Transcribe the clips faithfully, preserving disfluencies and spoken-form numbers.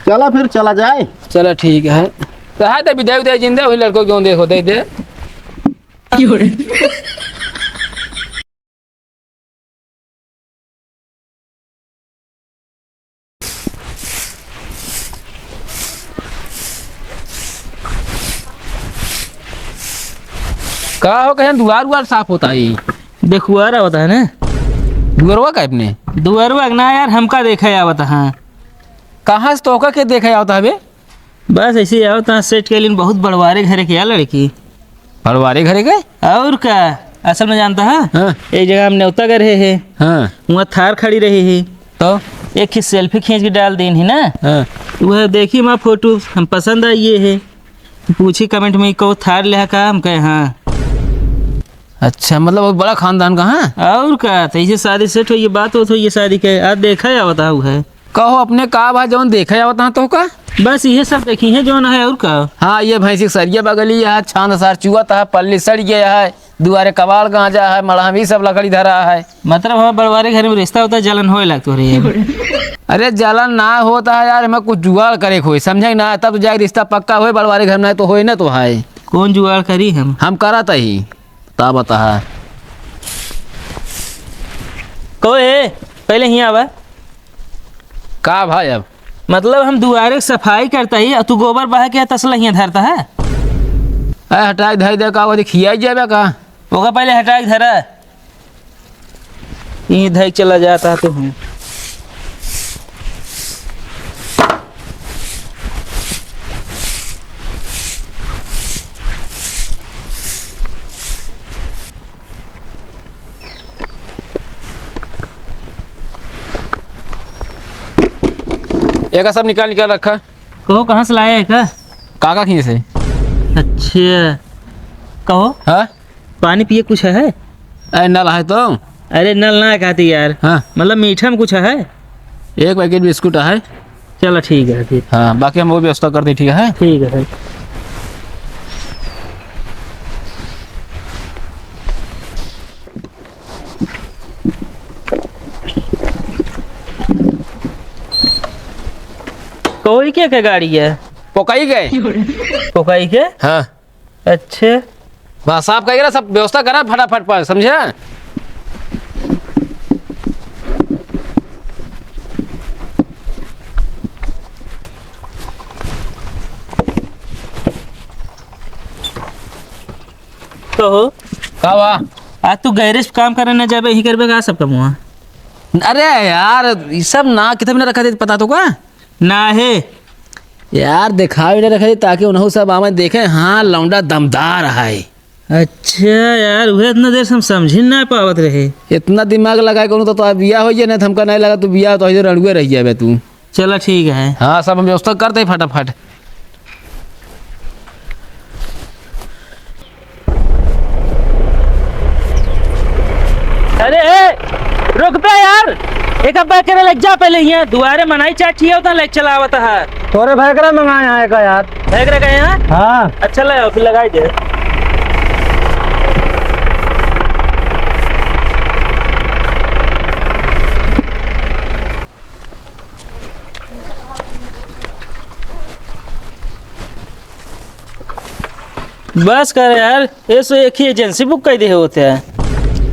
चला फिर, चला जाए। चला ठीक है। तो हाँ, तो विदाई उदाई जिंदा हुई लड़को क्यों देखो, दे दे। का हो, कहें दुआर उआर साफ होता है? देखुआर आवता है ना। दुअरवा का अपने? दुअरवा ना यार, हमका देखे आवता है। कहाँ से तोहका के देखे आवता है बे? बस ऐसे ही आवता है, सेठ के लिए बहुत बड़वारे घरे के यार लड़की। बड़वारे घरे के? और का, असल में जानता है? हाँ। एक जगह हम नेवता गए रहे हैं। हाँ। वहाँ थार खड़ी रही है। तो? एक ही सेल्फी खींच के डाल देन ही ना। हाँ। वह देखी माँ फोटो, हम पसंद आई ये है। पूछी कमेंट में, "को थार लेहा का?" हम कहे, "हाँ।" अच्छा, मतलब बहुत बड़ा खानदान का, हाँ? और का, तो इसे शादी सेट होई, ये बात होत होई, ये शादी के, आज देखा आवत है। कहो, अपने का बा जौन देखा आवत है तो का? बस इहे सब देखी है जौन है, और का? हाँ, ये भैंसी के सरिया बगली है, छांद सार चुअत है, पल्ली सड़ गया है, दुआरे कबाड़ गांजा है, मड़हम, ई सब लकड़ी धरा है। मतलब, हमारे बड़वारे घर में रिश्ता होता है, जलन होए लगतो रे। अरे, जलन ना होता है यार, हमें कुछ जुगाड़ करे के होई, समझे ना, तब तो जाए रिश्ता पक्का होए, बड़वारे घर में तो होए ना तो भाई। कौन जुगाड़ करी हम? हम करत ही, ता बता। को ए, पहले ही आवा। का भाई अब? मतलब, हम दुआरे के सफाई करता ही, तू गोबर बहा के तसला हियाँ धरता है? ए, हटाई धई दे, का वो खियाई जाबे का? ओका पहले हटाई धरा। ई धई चला जाता तो हूँ। एका सब निकाल, निकाल रखा। कहो, कहाँ से लाया है का? काका खींचे से। अच्छा, कहो। हाँ? पानी पिए कुछ है? अरे, नल है तो। अरे, नल ना कहती यार। हाँ। मतलब, मीठा में कुछ है? एक पैकेट बिस्कुट है। चलो, ठीक है फिर। हाँ, बाकी हम वो व्यवस्था कर दी, ठीक है? ठीक है। कोई के, के गाड़ी है? पोकाई के। पोकाई के? हाँ। अच्छे। बस साफ करिए ना, सब व्यवस्था करा फटाफट पर, समझे? कहो। का बा? आज तू गैरेज काम करे न जाबे, यही करबे का सब कमुआ? अरे यार, ई सब ना, किताब ना रखा दे, पता तो का? ना है। यार, दिखावे ना रखे, ताकि उन्हों सब आवे देखे, हाँ, लौंडा दमदार है। अच्छा यार, उहे इतना देर से हम समझी ना पावत रहे। इतना दिमाग लगाए कोनो तो, तो बिया हो जाए, नहीं तो हमका नहीं लगा तू बिया तो ऐसे रड़ुए रह जाबे तू। चला ठीक है। हाँ, सब हम व्यवस्था करते हैं फटाफट। अरे, ए, रुक बे यार, एक अब करे लग जा पहले, यहाँ दुआरे मनई चाची है, उतना लग चलावत है। तोरे भैकरा मंगाए हैं का यार? भैकरा का यहाँ? हाँ। अच्छा, ले आओ, फिर लगाई दे। बस कर यार, ये सो एक ही एजेंसी बुक कर दे होते हैं।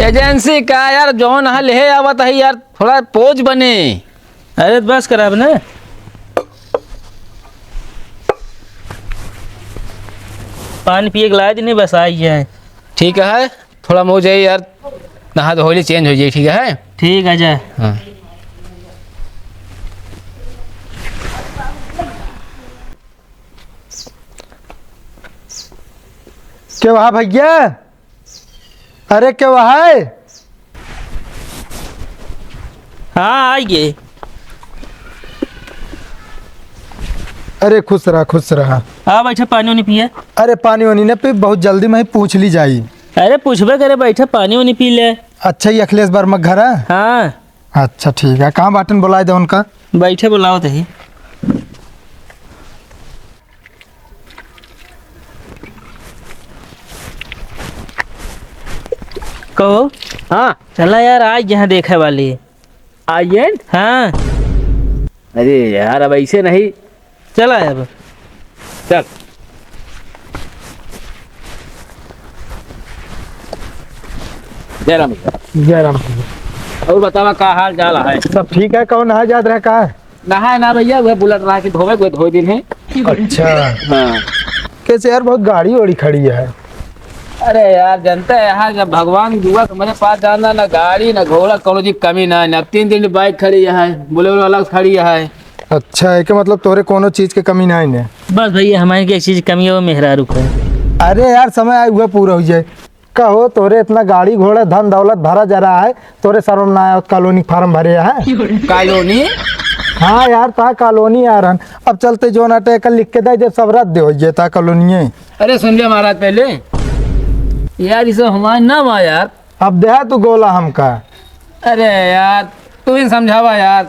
एजेंसी का यार, जौन है ले आवत है यार, थोड़ा पोज बने। अरे बस कर अब ना, पानी पिए के लायक नहीं, बस आई है। ठीक है, थोड़ा मो जाए यार, नहा धो ले, चेंज हो जाए, ठीक है? ठीक है, जा। हाँ। के वहा भैया? अरे के वहा है? हाँ, आइए। अरे खुश रहा, खुश रहा। आ बैठा, पानी वानी पिए। अरे पानी वानी न पी, बहुत जल्दी में ही पूछ ली जाई। अरे पूछबे करे, बैठा पानी वानी पी ले। अच्छा, ये अखिलेश वर्मा घर है? हाँ। अच्छा ठीक है, कहाँ बाटन, बुलाए दे उनका। बैठे, बुलाओ तही। कहो। हाँ। चला यार, आज यहाँ देखे वाली। आज ये? हाँ। अरे यार, अब ऐसे नहीं, चला अब। चल। जय राम भैया। जय राम भैया। और बतावा, का हाल चाल है? सब ठीक है। कौन नहाए जात रहा, का है? नहाए ना भैया, वह बुलेट रहा कि धोवे, वह धोए दिन है। अच्छा। हाँ। कैसे यार, बहुत गाड़ी वाड़ी खड़ी है। अरे यार, जनता है यहाँ, जब भगवान दुआ तो मेरे पास जाना, ना गाड़ी, ना घोड़ा, कोनो चीज कमी ना है। अब तीन दिन बाइक खड़ी है, बोलेरो अलग खड़ी है। अच्छा, एके मतलब तोरे कोनो चीज के कमी नाहीं ने? बस भैया, हमारे के एक चीज कमी है, वो मेहरारू का। अरे यार, समय आए, उहे पूरा हो जाए। कहो, तोरे इतना गाड़ी घोड़ा, धन दौलत भरा जरा है, तोरे शर्म ना आए, कॉलोनी फार्म भरे है। कॉलोनी? हाँ यार, ता कॉलोनी आ रहन। अब चलते जो ना टेकल लिख के दे, जब सब रद्द हो जाए ता कॉलोनिये। अरे सुन ले महाराज पहले, यार, इसे हमारे ना वा यार। अब देहा तू गोला हमका। अरे यार, तू ही समझावा यार।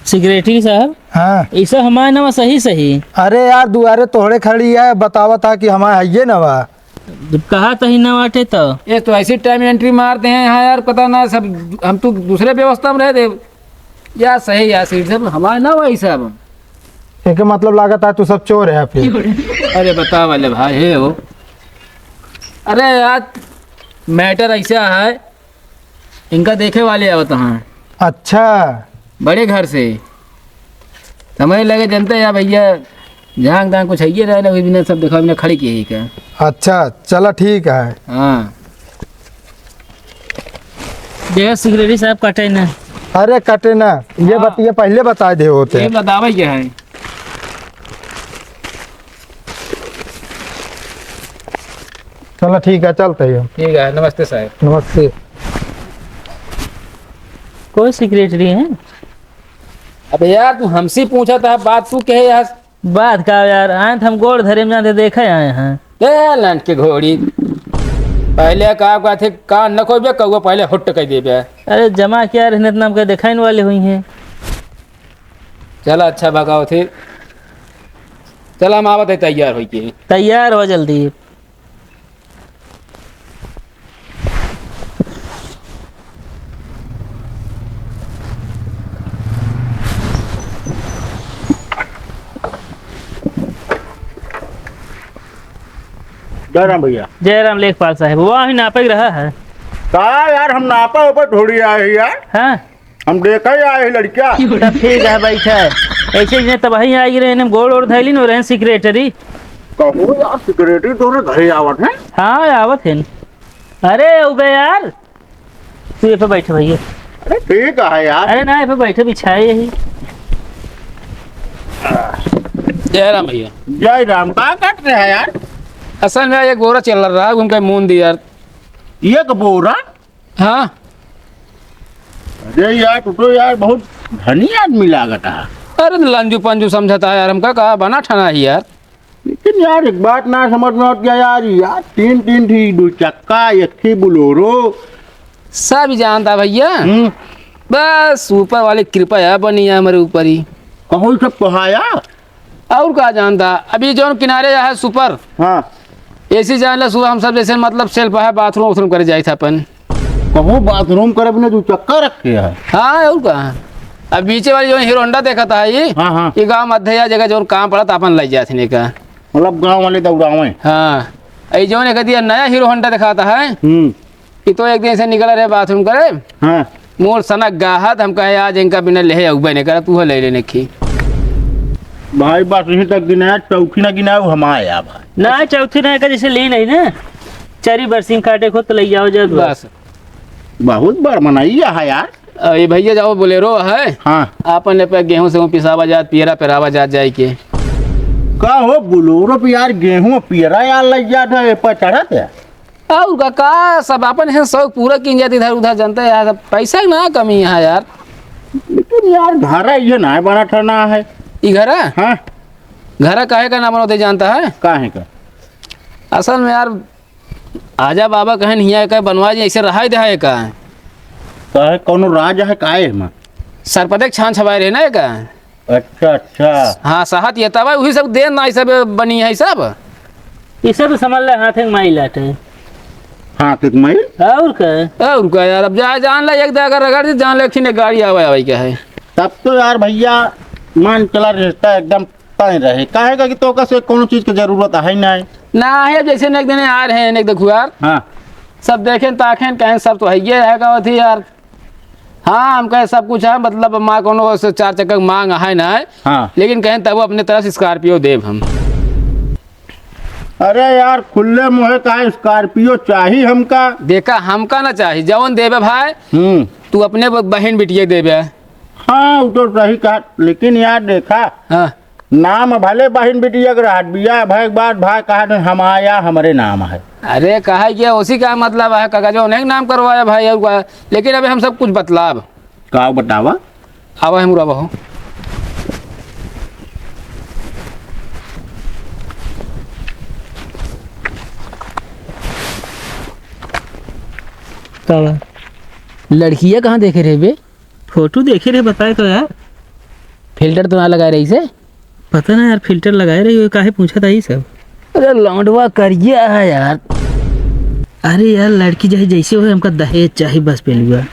सेक्रेटरी साहब, हाँ। इसे हमारे ना वा सही सही। अरे यार, दुआरे तोहरे खड़ी है, बतावा ता कि हमारे हइये ना वा। कहा तही ना बाटे तो। ये तो ऐसी टाइम एंट्री मारते हैं यहाँ यार, पता ना सब, हम तो दूसरे व्यवस्था में रहते। यार सही यार, सीट सब हमारे ना वा ई सब। एके मतलब लागत है तू सब चोर है फिर। अरे बता वाले भाई है वो। अरे यार, मैटर ऐसा है, इनका देखे वाले आवत हैं। अच्छा। बड़े घर से। समय लगे जनते या भैया, जहाँ तहाँ कुछ है ये रहे ना, वही बिना सब देखा बिना खड़ी की है क्या? अच्छा, चला ठीक है। हाँ। देखा सेक्रेटरी साहब कटे ना। अरे कटे ना, ये हाँ। बत-, ये पहले बता दे होते। ये बतावे क्या है? चलो ठीक है, चलते हैं। ठीक है, नमस्ते साहब। नमस्ते। कोई सेक्रेटरी है? अबे यार, तू हमसे पूछा था, बात तू कहे यार। बात का यार, आए तो हम गोड़ धरे में जाते देखे आए हैं। ए, लंट के घोड़ी। पहले का, का थे, कान न खोबे, कौआ पहले हुट्ट कह देबे। अरे जमा किया रहने, इतना हमके दिखाइन वाले हुई हैं। चला, अच्छा भगाओ थे। चला, हम आवत है तैयार होई के। तैयार हो जल्दी। जय राम भैया। जय राम लेखपाल साहब, वहाँ ही नापे के रहा है। का यार, हम नापा ऊपर थोड़ी आए हैं यार। हाँ। हम देखा ही आए हैं लड़किया। तब ठीक है, बैठा है। ऐसे जने तबाही आई रहे, इन्हें गोड़ ओड़ धैली न रहे सेक्रेटरी। कहो यार, सेक्रेटरी तोरे घरे आवत है? हाँ, आवत है। अरे उबे यार, तू ये पे बैठ भैया। अरे ठीक है यार। अरे ना, ये पे बैठे, बिछाए यही। जय राम भैया। जय राम, का करत रहे हैं यार? असल में एक बोरा चल रहा है, उनका मून दी यार। एक बोरा? हाँ। अरे यार, तू तो यार बहुत धनी आदमी लागत है। अरे लंजू पंजू समझता है यार, हमका का बना ठना है यार। लेकिन यार, एक बात ना समझ में आवत क्या यार, यार, तीन, तीन ठी दो चक्का, एक ठी बोलेरो। सब जानता भैया। हम्म। बस ऊपर वाले कृपा है बनी है हमारे ऊपर ही। कहूँ सब कहाया? और का जानता, अभी जौन किनारे है सुपर। हाँ। ऐसी जान ला सुबह हम सब जैसे मतलब सेल्फ है, बाथरूम वाथरूम करे जाए था अपन। कहूँ बाथरूम करे अपने दो चक्का रखे है। हाँ, और का। अब बीचे वाली जौन हीरो होंडा देखा था ये, हाँ, हाँ। ये गाँव मध्य या जगह जौन काम पड़ा था अपन लग जाए थे का। मतलब गाँव वाले दौड़ावे। हाँ, ये जौन एक दिया नया हीरो होंडा दिखाता है। हम्म। ये तो एक दिन से निकल रहे बाथरूम करे। हाँ। मोर सनक गाहत, हम कहे आज इनका बिना लेहे अउबे नहीं करत, तू ले लेने की। भाई बस यहीं तक गिनाया, चौथी ना गिनाया, वो हम आया भाई। ना, चौथी ना, एका जैसे ली नहीं ना, चारी बरसिंग काटे को तो ले जाओ जब। बस। बहुत बड़ मनैया है यार। अ, ये भैया जाओ बोलेरो है। हाँ। आपन ए पे गेहूं से पिसावा जात, पियरा पेरावा जात जाए के। का हो बोलेरो पे यार गेहूं पियरा यार लग जात है, ए पे चढ़त है? और का, का सब अपन है शौक पूरा कीन जात इधर उधर, जनता है यार, सब पैसा ना कमी है यार। लेकिन यार, घरा ये ना बना ठना है। ई घरा? हाँ। घरा काहे का ना बनोते जानता है? काहे का? असल में यार, आजा बाबा कहन हिया का बनवा जी, ऐसे रहाई दे है का? काहे, कौनो राज है काहे में? सर्पदेख छान छवाए रहे ना का? अच्छा, अच्छा। हाँ, साहत ये तब है, वही सब देन ना, ये सब बनी है सब। ये सब समझ ले हाथ में माई लाटे। हाथ में माई? और का? और का यार, अब जा, जान ले, एक दे अगर रगड़ दी, जान ले, एक गाड़ी आवे, आवे क्या है? तब तो यार भैया, मान चला रिश्ता एकदम काहे रहे? काहे का कि तोका से कौनो चीज के जरूरत है ना? ना है, जैसे एक दिन आ रहे हैं, एक देखो यार। हाँ। सब देखें ताखें, कहें सब तो है ये है का होती यार। हाँ, हम कहे सब कुछ है, मतलब, माँ कोनो से चार चक्का के मांग है ना है। हाँ। लेकिन कहें तब अपने तरफ से Scorpio देब हम। अरे यार, खुले मुँहे का Scorpio चाही हमका? देखा, हमका ना चाही, जवन देबे भाई, हम्म। तू अपने ब-, बहिन बिटिया के देबे। हाँ, वो तो सही कहा, लेकिन यार देखा, हाँ। नाम भले बहिन बिटिया के रहत, बियाह भय के बाद भाई कहा दे, "हमाया हमरे नाम है।" अरे, कहा कि उसी का मतलब है, कागजवा उन्हें नाम करवाया भाई, और का, लेकिन अबे हम सब कुछ बतलाब। का बतावा? आवा है मुराबा हो। का बा? लड़किया कहाँ देखे रहे बे? फोटो देखे रहे, बताए तो यार। Filter तो ना लगाए रही से? पता ना यार, filter लगाए रही हो, काहे पूछा था ये सब? अरे लौंडवा करिया है यार। अरे यार, लड़की चाहे जैसे हो, हमका दहेज चाही बस पेलुआ।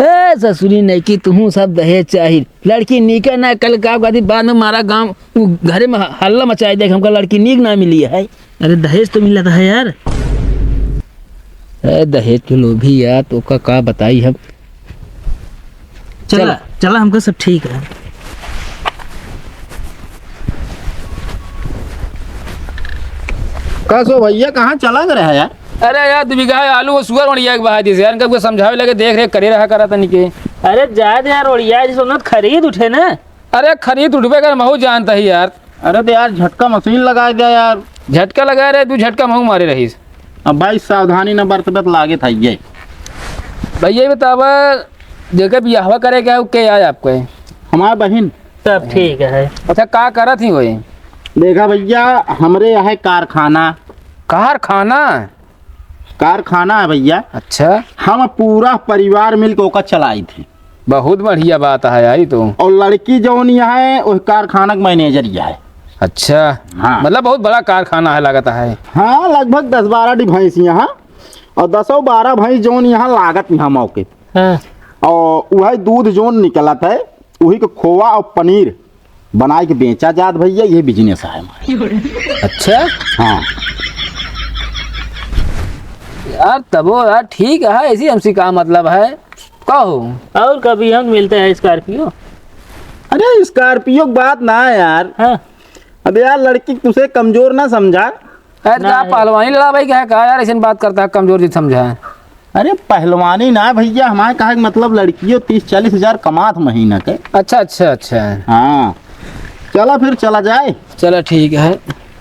ए ससुरी नहीं कि तुहूँ सब दहेज चाही। लड़की नीके ना कल का कहती, बाद में मारा गाँव, उ घरे में ह-, हल्ला मचाई दे, हमका लड़की नीक ना मिली है। अरे दहेज तो मिला था यार। ए दहेज के लोभी यार, तो का, का बताई हम। चला, चल। चला, हमका सब ठीक है। का सो भैया, कहाँ चला गए रहा यार? अरे यार, दो बीघा आलू वो सुअर वणिया के बहा दिस यार, इनका कुछ समझावे लगे, देख रेख करे रहा करा तनी के। अरे जाए दे यार, ओड़िया जी सोनत खरीद उठे ना। अरे खरीद उठबे कर, महू जानता ही यार। अरे तो यार, झटका मशीन लगा दे यार। झटका लगा रहे, दू झटका महू मारे रहीस। अब भाई, सावधानी न बरतबे त लागे था ये। भैया, ये बतावा, जेकर बियाहवा करे के है, उ के आए आपके? हमार बहिन। तब ठीक है। अच्छा, का करत ही वही? देखा भैया, हमरे यहाँ कारखाना। कारखाना? कारखाना है भैया। अच्छा। हम पूरा परिवार मिलके ओका चलाई थी। बहुत बढ़िया बात है यार, ये तो। और लड़की जौन यहाँ है, वो कारखाना के manager ही है। अच्छा। हाँ। मतलब बहुत बड़ा कारखाना है, लगता है। हाँ, लगभग दस बारह ठी भैंस यहाँ, और दसों बारह भैंस जौन यहाँ लागत यहाँ मौके। हाँ। और वही दूध जौन निकलत है, वही के खोआ और पनीर बनाई के बेचा जात भैया, ये business है हमारा। अच्छा। हाँ। यार तबो यार ठीक है, ऐसी हमसे का मतलब है, कहो। और कभी हम मिलते हैं Scorpio। अरे Scorpio की बात ना है यार। हाँ। अब यार लड़की तुझे कमजोर ना समझा। अरे ना तो आप है। पहलवानी लड़ा भाई क्या है, कहा यार ऐसी बात करता है, कमजोर जी समझा है। अरे पहलवानी ना भैया, हमारे कहा कि मतलब लड़कियों तीस चालीस हजार कमात महीना के। अच्छा, अच्छा, अच्छा। हाँ, चला फिर चला जाए। चला ठीक है,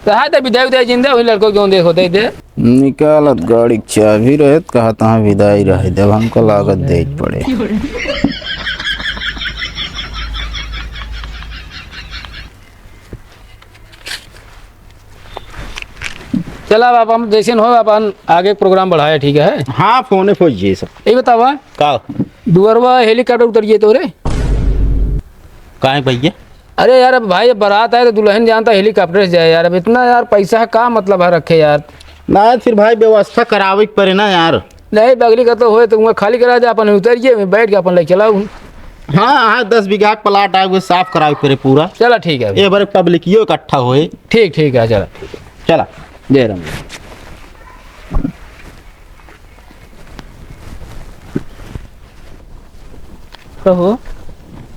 तो है तो विदाई उदाई जिंदे वही लड़कों क्यों दे होते दे। निकालत गाड़ी के चाबी रहे तो कहा तहाँ विदाई रहे, जब हमको लागत दे पड़े। चला, अब अपन जैसे हो, अपन आगे program बढ़ाए, ठीक है? हाँ, फोने पे ये सब। ये बतावा, का? दुअरवा helicopter उतरिए तो रे। काहे भैया? अरे यार, अब भाई, अब बारात आए तो दुल्हन जानता helicopter से जाए यार। अब इतना यार पैसा है, का मतलब है रखे यार? ना, फिर भाई, व्यवस्था करावे के पड़े ना यार। नहीं, बगली का तो होए तो वहाँ खाली करा दे, अपन उतरिए, बैठ के अपन ले चलाओ। हाँ, हाँ, दस बीघा के plot आए, वो साफ करावे के पड़े पूरा। चला, ठीक है। ये बारे public यो इकट्ठा होए। ठीक, ठीक है, चला, ठीक है। चला। जय राम। कहो।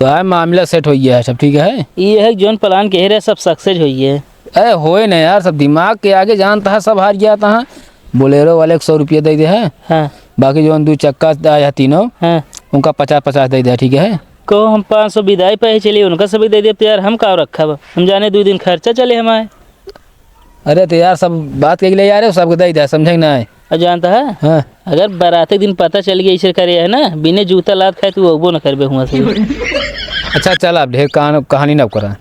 तो है मामला set हो गया है, सब ठीक है? ये है जौन plan कहे रहे, सब success हो गया है। अरे होए ना यार, सब दिमाग के आगे जानता है, सब हार गया था। Bolero वाले के सौ रुपया दे दे है। हाँ। बाकी जौन दू चक्का आया है तीनों, हाँ। उनका पचास पचास दे दे, ठीक है? कहो हम पाँच सौ विदाई पे ही चलिए, उनका सभी दे दे, तो यार हम का रखब? हम जाने दो दिन खर्चा चले हमारे। अरे तो यार, सब बात के लिए यार, सबके दे दे, समझे कि नहीं? और जानता है? हाँ। अगर बारात के दिन पता चल गया इसे करे है ना, बिना जूता लात खाए तू अबो न करबे हुआ से। अच्छा चल, अब ढेर कहान-, कहानी ना करा।